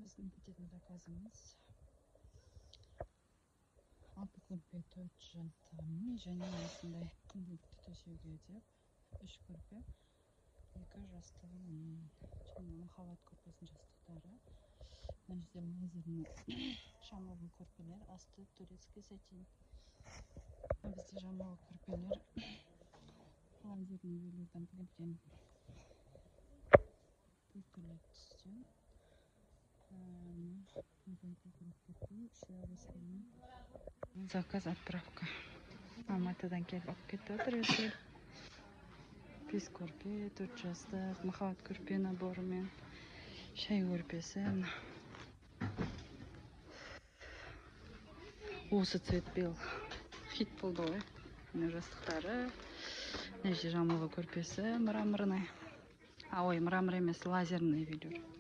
Біздің кететін заказымыз: алты көрпе, төрт жастығымен және осындай күнделікті төсеуге деп үш көрпе, екі жастығымен және махаббат көрпесінің жастықтары. Мына жерде лазерный жамылғы көрпелер, асты турецкий сатин. Бізде жамылғы көрпелер лазерный велюрдан тігілген, төрт түрлі түстен. Үшеуі. Заказ отправка Алматыдан келіп алып кетіп жатыр өздері. Бес көрпе, төрт жастық, махаббат көрпе наборымен, шай көрпесі. Мына осы цвет биыл хит болды ғой. Мына жастықтары, мына жерде жамылғы көрпесі мраморный, а ой, мрамор емес, лазерный велюр.